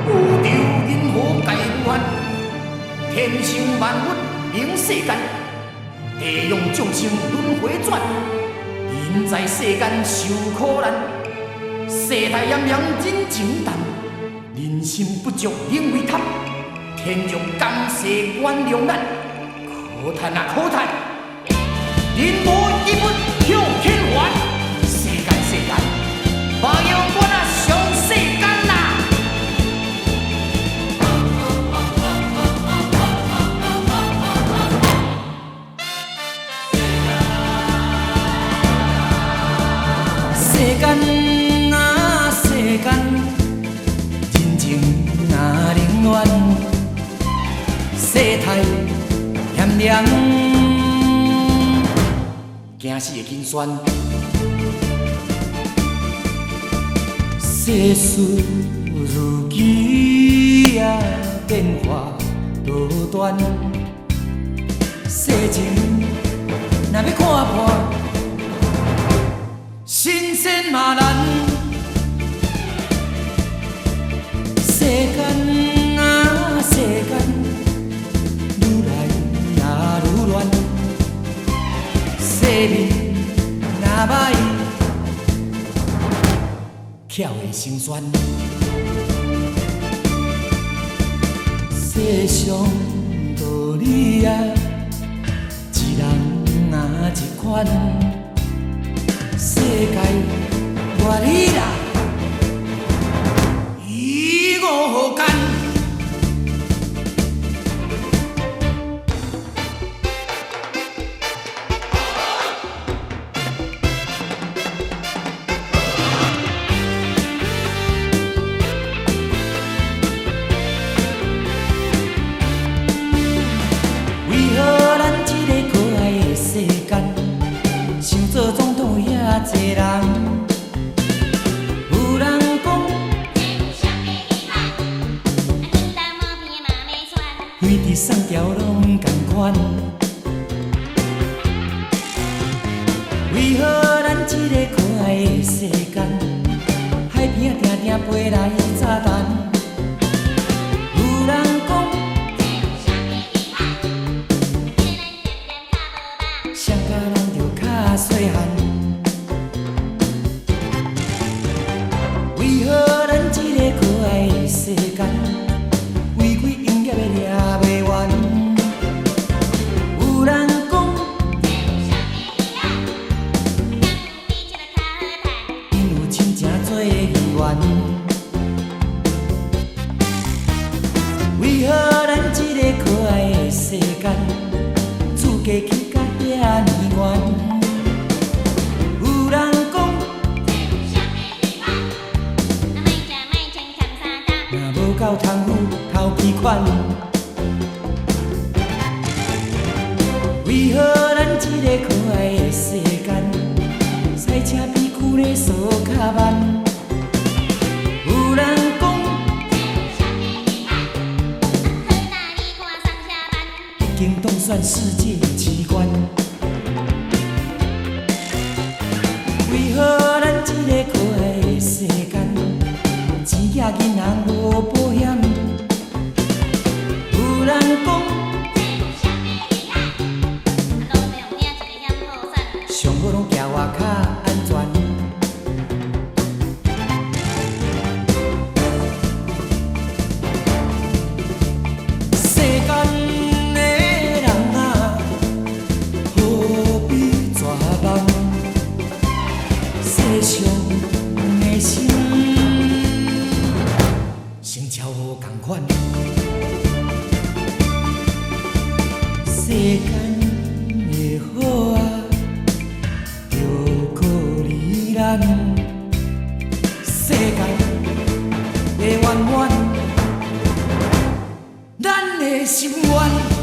宇宙銀河皆無限，天生萬物名世間，地獄眾生輪迴轉，人在世間受苦難，世態炎涼人情淡，人心不足仍為貪，天若甘世原諒咱，可嘆啊可嘆，人無一物向天還，世間世間，目用我啊上世間啊！世間啊世間，人情啊冷暖，世態炎涼，驚死的金酸。世事如棋啊，變化多端，世情若欲看破，神仙嘛難。世間啊世間，愈來啊愈亂，世面若歹，巧的心酸。世上道理啊，一人啊一款，世界偌你啦，伊無間。為何咱這个可愛的世間，想做總統遐濟人？有人講，飛佇宋朝攏仝款。為何咱這个可愛的世間，海邊仔定定飛來炸彈？有人講，誰共咱著較細漢？為何咱這个可愛的世間，違規營業的掠袂完？有人講，𪜶有親情做議員。為何咱這个可愛的世間，厝價起甲遐爾懸？有人講，若無夠通付頭期款。為何咱這个可愛的世間，賽車比舊年速較慢？有人講，已經當選世界奇觀。為何咱這个可愛的世間，錢寄銀行無保險？有人講，上好攏行外較安全。世間的人啊，何必絕望？世上的心，生肖無仝款。世間的好啊，就靠你咱。世界的圓滿，咱的心願。